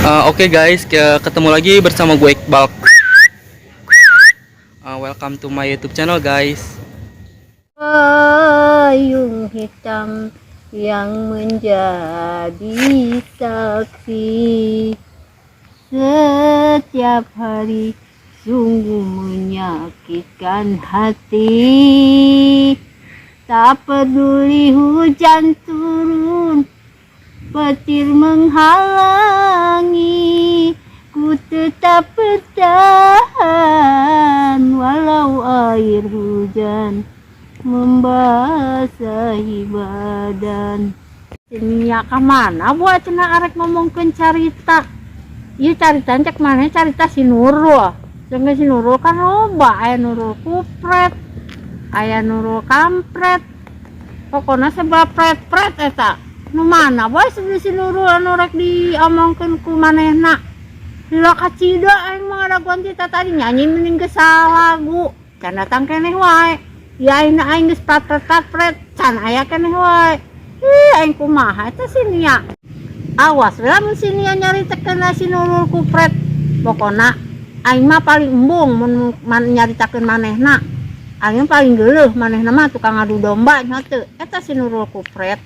Oke guys, ketemu lagi bersama gue, Iqbal. Welcome to my YouTube channel, guys. Payung hitam yang menjadi saksi setiap hari sungguh menyakitkan hati. Tak peduli hujan turun, petir menghalangi, ku tetap bertahan walau air hujan membasahi badan. Nya ka mana buat cenah arek ngomongkeun carita? Ieu carita cek mana, carita si Nurul. Jeung si Nurul kan loba, aya Nurul kupret, aya Nurul kampret. Pokoknya sebab pret-pret eta. Nu mana wae si Nurul anu rek diomongkeun ku manehna? Lila kacida aing mah ngadaguan ti tadi, nyanyi mending geus lagu. Can datang keneh wae. Ya aing aing geus prat-pret can aya keneh wae. Ih, aing kumaha eta si Nia? Awas we lamun si Nia nyaritakeun si Nurul kupret. Pokona aing mah paling embung mun man nyaritakeun manehna. Aing mah paling geuleuh, manehna mah tukang ngadu domba nya teu. Eta si Nurul kupret.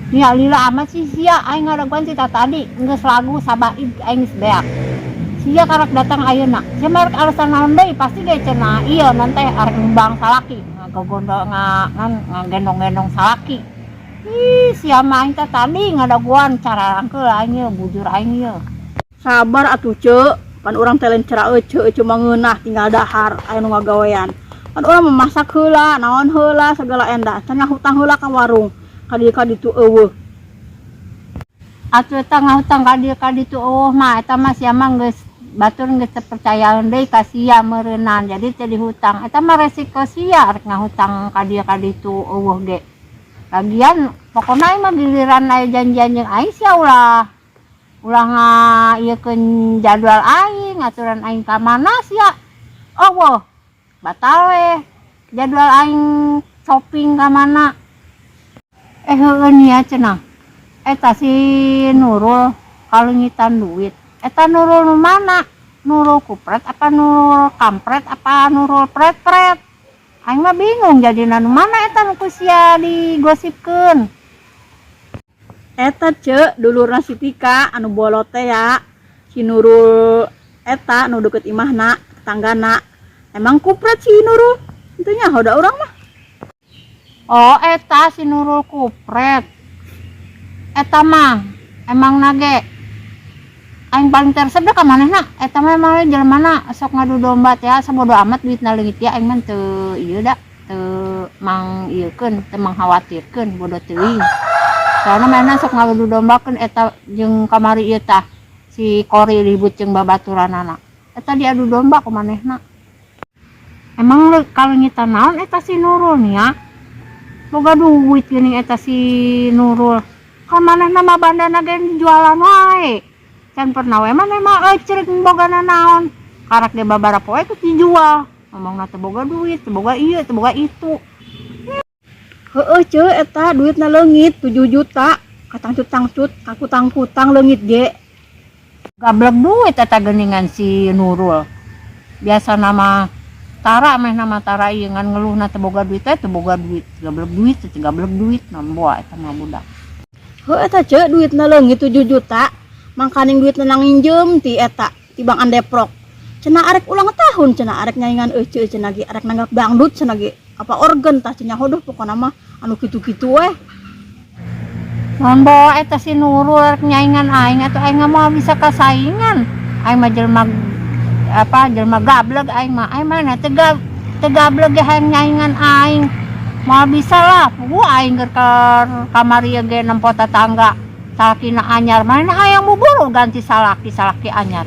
Nia, lila amat sih sia, aing ngadaguan ti tadi geus lagu sabaid aing geus beak. Sia karak datang ayeuna. Sia mah rek alasan naon deui, pasti ge cenah ieu nanti arek nyumbang salaki, ngagogondo nga ngan ngagendong-gendong salaki. Ih, sia mah aing teh tadi ngadaguan cara rangkeul aing ieu, bujur aing ieu. Sabar atuh, Ceu. Pan urang teh lain cara ece, ece mah ngeunah tinggal dahar, aya nu ngagawean. Pan urang memasak heula, naon heula segala endah. Can ngahutang heula ka warung. Ka dieu ka ditu euweuh. Atuh eta ngahutang ka dieu ka ditu euweuh mah, eta mah sia mah geus batur geus teu percayaeun deui ka sia meureunnan, jadi teu dihutang. Eta mah resiko sia rek ngahutang ka dieu ka ditu euweuh ge. Lagian pokona aing mah giliran aya janjian jeung aing, sia ulah ulah ngaieukeun jadwal aing, ngaturan aing ka mana sia. Euweuh, batal we jadwal aing shopping ka mana. Eh, heueuh nia, cenah. Eta si Nurul kaleungitan duit. Eta Nurul nu mana? Nurul kupret apa Nurul kampret apa Nurul pret-pret? Aing mah bingung jadina, nu mana eta nu ku sia digosipkeun? Eta, Ceu, dulurna si Tika anu bolot teh ya. Si Nurul eta nu deket imahna, tetanggana. Emang kupret si Nurul? Henteu nyaho da urang mah. Oh, eta si Nurul kupret. Eta mah emang nage aing paling teu resep ka manehna. Eta mah emang jelema sok ngadu domba teh, sabodo amat duitna leungit ya aing mah teu ieu da, teu mang ieukeun, teu mangkhawatirkeun, bodo teuing. Soalna manehna sok ngadu dombakeun eta jeung kamari ieu tah si Kori ribut jeung babaturanana. Eta diadu domba ku manehna. Emang kaleungitan naon eta si Nurul nya? Boga duit geuning eta si Nurul. Kan manehna mah bandana ge jualan wae. Can pernah we maneh mah ecrek bogana naon. Karak ge babara poe geus dijual. Ngomongna teu boga duit, teu boga ieu, teu boga itu. Heueuh, Ceu, eta duitna leungit 7 juta. Katangcut-tangcut, kakutang-kutang leungit ge. Gablek duit eta geuningan si Nurul. Biasa nama tara meh nama tara ieu ngan ngeluhna teu boga duit teh, teu boga duit. Gablek duit, teu gablek duit, naon boa eta mah budak. Heuh eta, Ceu, duitna leungit 7 juta. Mangkaning duitna nang nginjem ti eta, ti Bang Andeprok. Cenah arek ulang tahun, cenah arek nyaingan ece cenah ge, arek nanggap dangdut cenah ge. Apa organ tah cenah hodoh, pokona mah anu kitu-kitu weh. Naon bawa eta si Nurul rek nyaingan aing atuh, aing mah bisa kasaingan. Aing mah jelema apa, jelema gablek aing mah. Aing mah teu teu gablek ge hayang nyaingan aing. Moal bisa lah, puguh aing keur kamari ge nempo tetangga salakina anyar, mana hayang buburu ganti salaki, salaki anyar.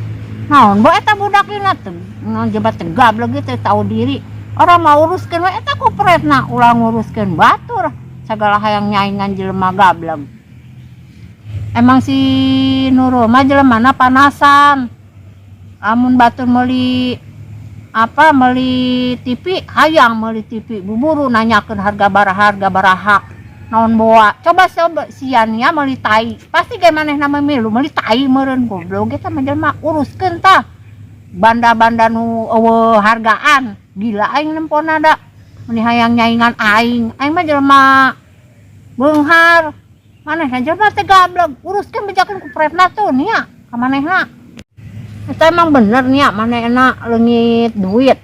Naon bo eta budak ieu teu naon jebat teu gablek ge teu tahu diri. Orang mau uruskeun we eta kupretna, ulah nguruskeun batur sagala hayang nyaingan jelema gablek. Emang si Nurul mah jelemana panasan. Lamun batur meuli apa, meuli TV, hayang meuli TV, buburu nanyakeun harga baraha, harga baraha. Naon boa? Coba coba sia nya meuli tai. Pasti ge manehna mah milu meuli tai meureun, goblok eta mah jelema, uruskeun tah. Banda-banda nu euweuh hargaan. Gila aing nempona da. Meni hayang nyaingan aing. Aing mah jelema beunghar. Manehna jelema teh gablek. Uruskeun, bejakeun kupretna tuh nia ka manehna. Eta emang bener nia manehna leungit duit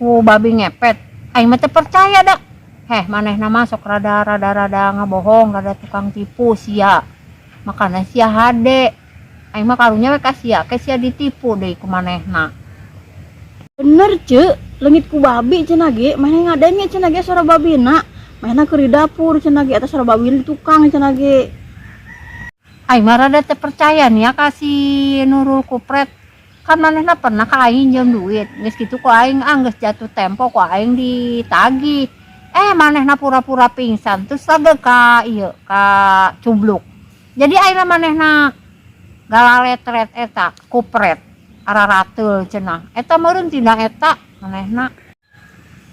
ku babi ngepet? Aing mah teu percaya da. Heh, manehna mah sok rada rada rada ngabohong, rada tukang tipu sia. Makana sia hade. Aing mah karunya we ka sia, ke sia ditipu deui ku manehna. Bener, Ceu, leungit ku babi cenah ge, maneh ngadenge cenah ge suara babina. Manehna keur di dapur cenah ge, eta suara babi di tukang cenah ge. Aing mah rada teu percaya nia ka si Nurul Kupret. Kan manehna pernah ka aing nginjem duit. Geus kitu ku aing, ah, geus jatuh tempo ku aing ditagih. Eh, manehna pura-pura pingsan terus lagi ka ieu ka cubluk. Jadi aing manehna galaletret eta kupret ararateul cenah. Eta meureun tina eta manehna.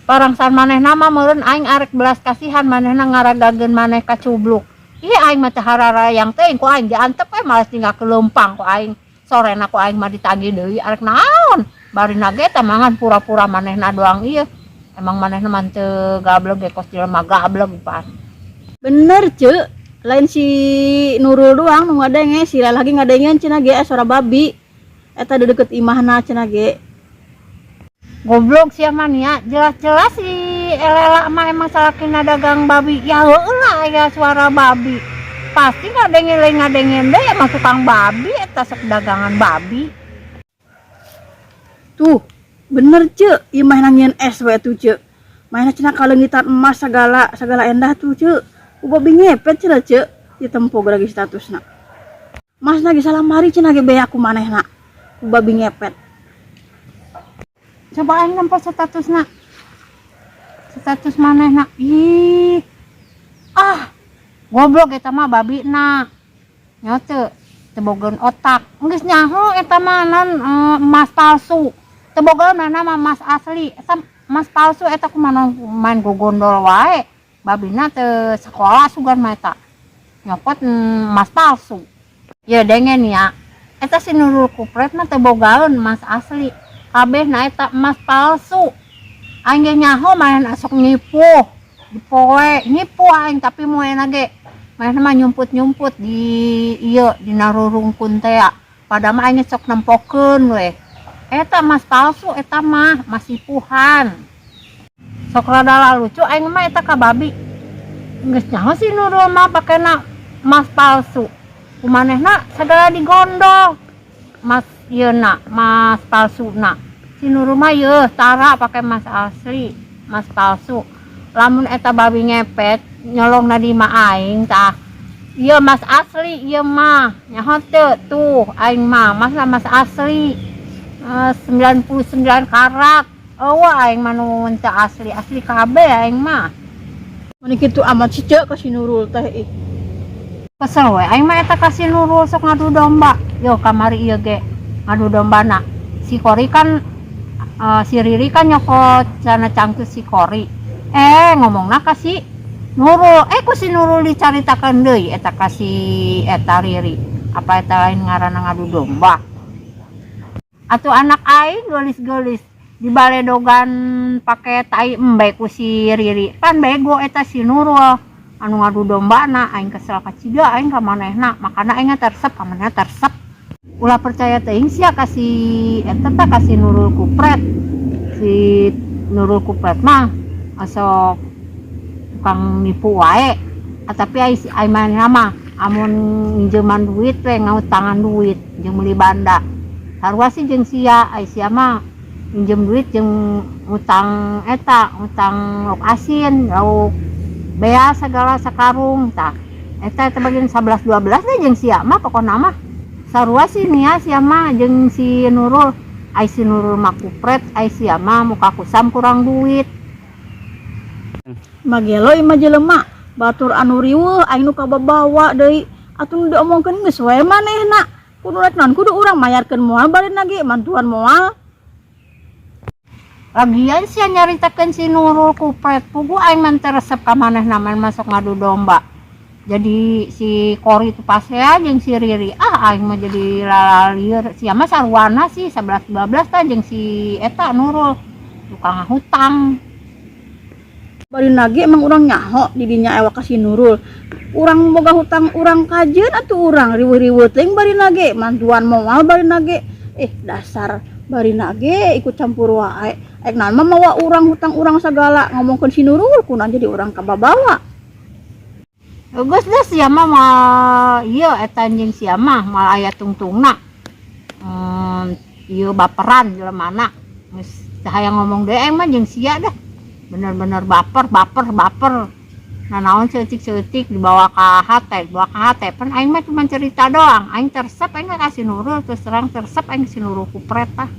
Parangsan manehna mah meureun aing arek belas kasihan, manehna ngaragageun maneh ka cubluk. Ih, aing mah teu hararayang teuing, ku aing diantep we, malas tinggal ke leumpang ku aing. Sorena ku aing mah ditagih deui, arek naon? Barina ge eta mangan pura-pura manehna doang ieu. Emang manehna mah teu gablek ge, kos jelema gablek pan. Bener, Ceu, lain si Nurul doang nu ngadenge, si lagi ngadengeun cenah ge suara babi. Eta di deket imahna cenah ge. Goblok sia mah nia, jelas-jelas si Elela mah emang salakina dagang babi. Ya heueuh lah aya suara babi. Pasti ngadenge lain ngadenge deui, emang tukang babi eta, sok dagangan babi. Tuh, bener, Ceu, ieu mah nyieun es we tuh, Ceu. Manehna cenah kaleungitan emas segala segala endah tuh, Ceu. Ku babi ngepet cenah, Ceu. Ditempo lagi statusna. Emasna ge salamari cenah ge beak ku manehna. Ku babi ngepet. Coba aing nempo statusna. Status manehna. Ih. Ah. Goblok eta mah babina. Nya teu teu bogaeun otak. Geus nyaho eta mah non emas palsu. Teu bogaeun mana mah emas asli. Eta emas palsu eta kumaha main gogondol wae. Babina teu sekolah sugan mah eta. Nyokot emas palsu. Ya dengen ya. Eta si Nurul Kupret mah teu bogaeun emas asli. Kabeh na eta emas palsu. Aing ge nyaho main asok nipu. Dipoe nipu aing, tapi moena ge manehna mah nyumput-nyumput di ieu dina rurungkun teh. Pada mah aing sok nempokeun we. Eta emas palsu, eta mah masih puhan. Sok rada lucu aing mah eta ka babi. Geus nyaho si Nurul mah pakena emas palsu. Ku manehna sagala digondol. Emas ieu na, emas palsuna. Si Nurul mah yeuh tara pake emas asli, emas palsu. Lamun eta babi ngepet nyolongna di imah aing tah. Ieu emas asli ieu mah. Nyaho teu tuh aing mah, emas emas asli. 99 karat. Euweuh aing mah nu teu asli, asli kabeh aing mah. Meni kitu amat sih, Ceu, ka si Nurul teh ih. Kesel we aing mah eta ka si Nurul, sok ngadu domba. Yo kamari ieu ge ngadu dombana. Si Kori kan si Riri kan nyokot celana cangcut si Kori. Eh, ngomongna ka si Nurul. Eh, ku si Nurul dicaritakeun deui eta ka si eta Riri. Apa eta lain ngaranna ngadu domba? Atuh anak aing geulis-geulis dibaledogan pake tai embe ku si Riri. Pan bego eta si Nurul anu ngadu dombana. Aing kesel kaciga aing ka manehna, makana aing tersep ka manehna, tersep. Ulah percaya teuing sia ka si eta tah, ka si Nurul Kupret. Si Nurul Kupret mah osok tukang nipu wae. Ah, tapi ai ai manehna mah amun minjeman duit we, ngautangan duit jeung meuli banda. Sarua sih jeung sia, ai sia mah minjem duit jeung ngutang eta, ngutang lauk asin, lauk beas segala sakarung tah. Eta eta bagian 11 12 deh jeung sia mah, pokona mah. Sarua sih nia sia mah jeung si Nurul. Ai si Nurul mah kupret, ai sia mah muka kusam kurang duit. Magelo imah jelema batur anu riweuh, aing nu kababawa deui. Atuh nu diomongkeun geus we manehna. Kudu rek naon, kudu urang mayarkeun moal bari ge mantuan moal. Lagian sia nyaritakeun si Nurul kupret pugu aing mah teu resep ka manehna main masuk ngadu domba. Jadi si Kori itu pasea jeung si Riri. Ah, aing mah jadi lalalieur. Sia mah sarwana sih 11 12 tah jeung si eta Nurul tukang hutang. Bari nage emang urang nyaho di dinya ewa ka si Nurul. Urang boga hutang urang kajeun atuh urang riweuh-riweuh teuing bari nage mantuan moal bari nage. Eh, dasar bari nage ikut campur wae. Ek naon mah mawa urang hutang urang sagala ngomongkeun si Nurul kunaon jadi urang kababawa. Geus deh sia mah moal ieu eta jeung sia mah moal aya tungtungna. Ieu baperan jelemana. Geus teu hayang ngomong deui aing mah jeung sia dah. Bener-bener baper, baper, baper. Nah, naon saeutik-saeutik dibawa ka hate, dibawa ka hate. Pan aing mah cuma cerita doang. Aing teu resep aing ka si Nurul, terus terang teu resep aing si Nurul kupret tah.